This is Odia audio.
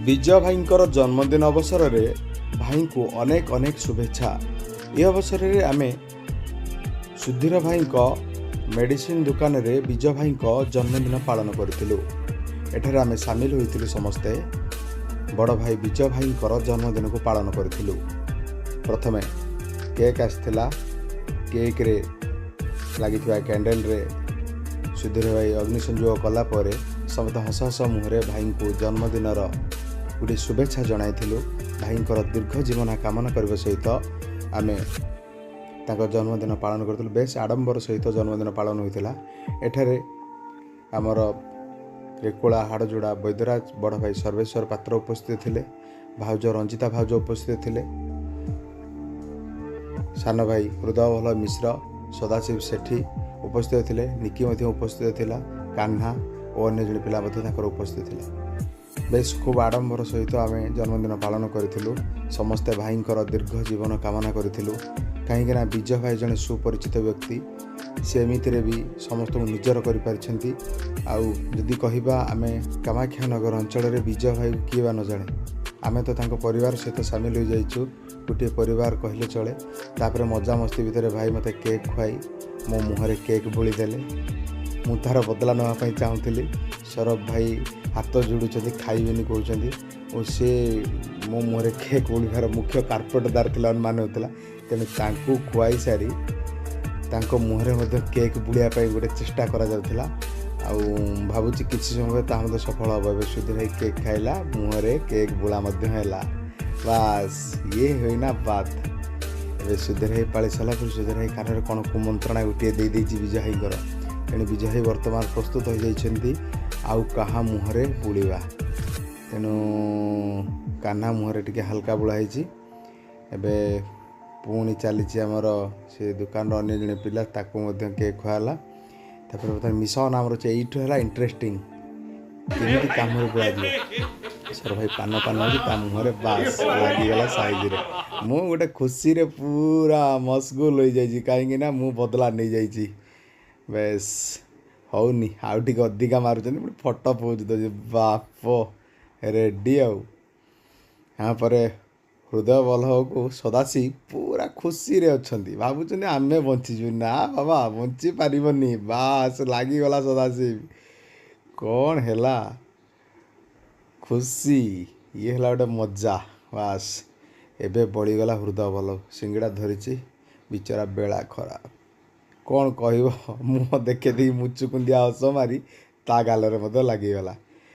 ବିଜୟ ଭାଇଙ୍କର ଜନ୍ମଦିନ ଅବସରରେ ଭାଇଙ୍କୁ ଅନେକ ଅନେକ ଶୁଭେଚ୍ଛା। ଏ ଅବସରରେ ଆମେ ସୁଧୀର ଭାଇଙ୍କ ମେଡ଼ିସିନ ଦୋକାନରେ ବିଜୟ ଭାଇଙ୍କ ଜନ୍ମଦିନ ପାଳନ କରିଥିଲୁ। ଏଠାରେ ଆମେ ସାମିଲ ହୋଇଥିଲୁ। ସମସ୍ତେ ବଡ଼ ଭାଇ ବିଜୟ ଭାଇଙ୍କର ଜନ୍ମଦିନକୁ ପାଳନ କରିଥିଲୁ। ପ୍ରଥମେ କେକ୍ ଆସିଥିଲା। କେକ୍ରେ ଲାଗିଥିବା କ୍ୟାଣ୍ଡେଲରେ ସୁଧୀର ଭାଇ ଅଗ୍ନି ସଂଯୋଗ କଲା ପରେ ସମସ୍ତେ ହସ ହସ ମୁହଁରେ ଭାଇଙ୍କୁ ଜନ୍ମଦିନର ଗୋଟିଏ ଶୁଭେଚ୍ଛା ଜଣାଇଥିଲୁ। ଭାଇଙ୍କର ଦୀର୍ଘ ଜୀବନ କାମନା କରିବା ସହିତ ଆମେ ତାଙ୍କ ଜନ୍ମଦିନ ପାଳନ କରିଥିଲୁ। ବେଶ ଆଡ଼ମ୍ବର ସହିତ ଜନ୍ମଦିନ ପାଳନ ହୋଇଥିଲା। ଏଠାରେ ଆମର ରେକୁଳା, ହାଡ଼ଯୋଡ଼ା, ବୈଦ୍ୟରାଜ ବଡ଼ ଭାଇ ସର୍ବେଶ୍ୱର ପାତ୍ର ଉପସ୍ଥିତ ଥିଲେ। ଭାଉଜ ରଞ୍ଜିତା ଭାଉଜ ଉପସ୍ଥିତ ଥିଲେ। ସାନ ଭାଇ ହୃଦୟବଲ୍ଲଭ ମିଶ୍ର, ସଦାଶିବ ସେଠୀ ଉପସ୍ଥିତ ଥିଲେ। ନିକି ମଧ୍ୟ ଉପସ୍ଥିତ ଥିଲା। କାହ୍ନା ଓ ଅନ୍ୟ ଜଣେ ପିଲା ମଧ୍ୟ ତାଙ୍କର ଉପସ୍ଥିତ ଥିଲା। ବେଶ ଖୁବ୍ ଆଡ଼ମ୍ବର ସହିତ ଆମେ ଜନ୍ମଦିନ ପାଳନ କରିଥିଲୁ। ସମସ୍ତେ ଭାଇଙ୍କର ଦୀର୍ଘ ଜୀବନ କାମନା କରିଥିଲୁ, କାହିଁକିନା ବିଜୟ ଭାଇ ଜଣେ ସୁପରିଚିତ ବ୍ୟକ୍ତି। ସେ ଏମିତିରେ ବି ସମସ୍ତଙ୍କୁ ନିଜର କରିପାରିଛନ୍ତି। ଆଉ ଯଦି କହିବା ଆମେ, କାମାକ୍ଷାନଗର ଅଞ୍ଚଳରେ ବିଜୟ ଭାଇକୁ କିଏ ବା ନ ଜାଣେ? ଆମେ ତ ତାଙ୍କ ପରିବାର ସହିତ ସାମିଲ ହୋଇଯାଇଛୁ, ଗୋଟିଏ ପରିବାର କହିଲେ ଚଳେ। ତାପରେ ମଜାମସ୍ତି ଭିତରେ ଭାଇ ମୋତେ କେକ୍ ଖୁଆଇ ମୋ ମୁହଁରେ କେକ୍ ବୋଳି ଦେଲେ। ମୁଁ ତା'ର ବଦଲା ନେବା ପାଇଁ ଚାହୁଁଥିଲି। ସୌରଭ ଭାଇ ହାତ ଯୋଡ଼ୁଛନ୍ତି, ଖାଇବେନି କହୁଛନ୍ତି ଓ ସେ ମୋ ମୁହଁରେ କେକ୍ ବୋଳିବାର ମୁଖ୍ୟ କାର୍ପଟଦାର ଥିଲା ଅନୁମାନ ହେଉଥିଲା। ତେଣୁ ତାଙ୍କୁ ଖୁଆଇ ସାରି ତାଙ୍କ ମୁହଁରେ ମଧ୍ୟ କେକ୍ ବୁଳିବା ପାଇଁ ଗୋଟେ ଚେଷ୍ଟା କରାଯାଉଥିଲା ଆଉ ଭାବୁଛି କିଛି ସମୟ ପରେ ତାହା ମଧ୍ୟ ସଫଳ ହେବ। ଏବେ ସୁଧୀର ଭାଇ କେକ୍ ଖାଇଲା, ମୁହଁରେ କେକ୍ ବୁଳା ମଧ୍ୟ ହେଲା। ବାସ୍, ଇଏ ହୋଇନା ବାତ୍। ଏବେ ସୁଧୀର ଭାଇ ପାଳି ସାରିଲା ପରେ ସୁଧୀର ଭାଇ କାନରେ କ'ଣ କୁମନ୍ତ୍ରଣା ଗୋଟିଏ ଦେଇଦେଇଛି ବିଜୟ ଭାଇଙ୍କର। ତେଣୁ ବିଜୟ ଭାଇ ବର୍ତ୍ତମାନ ପ୍ରସ୍ତୁତ ହୋଇଯାଇଛନ୍ତି ଆଉ କାହା ମୁହଁରେ ବୁଳିବା। ତେଣୁ କାହ୍ନା ମୁହଁରେ ଟିକେ ହାଲକା ବୁଳା ହେଇଛି। ଏବେ ପୁଣି ଚାଲିଛି ଆମର ସେ ଦୋକାନର ଅନ୍ୟ ଜଣେ ପିଲା, ତାକୁ ମଧ୍ୟ କେକ୍ ଖୁଆ ହେଲା। ତାପରେ ବର୍ତ୍ତମାନ ମିଶନ ଆମର ଅଛି। ଏଇଠୁ ହେଲା ଇଣ୍ଟରେଷ୍ଟିଂ, କେମିତି କାମରେ ବୁଳାଯିବ। ସର ଭାଇ ପାନ ପାନ ଅଛି ତା ମୁହଁରେ, ବାସ୍ ଲାଗିଗଲା ସାଇଜରେ। ମୁଁ ଗୋଟେ ଖୁସିରେ ପୁରା ମସଗୁଲ ହୋଇଯାଇଛି, କାହିଁକି ନା ମୁଁ ବଦଲା ନେଇଯାଇଛି। ବେଶ ହଉନି, ଆଉ ଟିକେ ଅଧିକା ମାରୁଛନ୍ତି, ପୁଣି ଫଟୋ ପୋଜ୍ ଦେଉଛି। ବାପ, ରେଡ଼ି। ଆଉ ପରେ ହୃଦୟ ବଲ୍ଲଭକୁ ସଦାଶିବ ପୁରା ଖୁସିରେ ଅଛନ୍ତି, ଭାବୁଛନ୍ତି ଆମେ ବଞ୍ଚିଯିବୁ। ନା ବାବା, ବଞ୍ଚି ପାରିବନି। ବାସ୍, ଲାଗିଗଲା ସଦାଶିବ। କ'ଣ ହେଲା ଖୁସି! ଇଏ ହେଲା ଗୋଟେ ମଜା। ବାସ୍, ଏବେ ବଳିଗଲା ହୃଦୟ ବଲ୍ଲଭ। ସିଙ୍ଗଡ଼ା ଧରିଛି ବିଚରା, ବେଳା ଖରାପ, କ'ଣ କହିବ? ମୁହଁ ଦେଖେଇ ଦେଇକି ମୁଚୁକୁନ୍ଦିଆ ହସ ମାରି ତା ଗାଲରେ ମଧ୍ୟ ଲାଗିଗଲା।